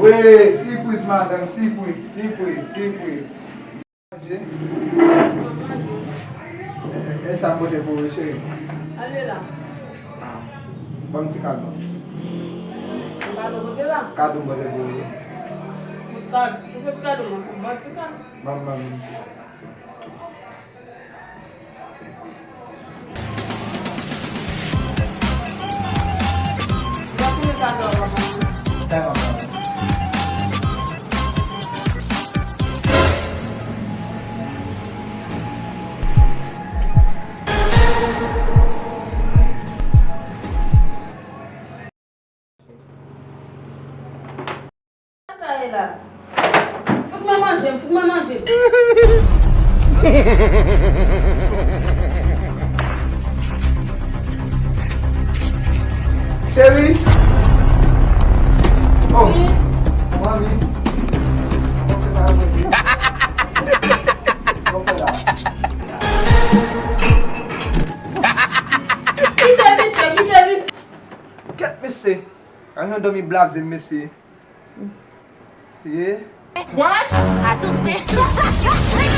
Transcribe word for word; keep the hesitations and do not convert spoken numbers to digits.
Wi, sipriz, madanm, sipriz, sipriz, sipriz. Manje. E, e, e sa m pote pou ou, cheri? Ale la. Ah, ban m ti kado. Kado pote la? Kado m pote pou ou. Kado, se kado, man. Ban ti kado. Ban m, ban m. Sa ye la. Fout mwen manje m, fout mwen manje m. Cheri. Oh. Manmi. Bon, se pa vre. Bon, se la. Kite misye, kite misye. Kèt mesye. Gade yon dòmi blaze mesye. Ye. What? Atoufe.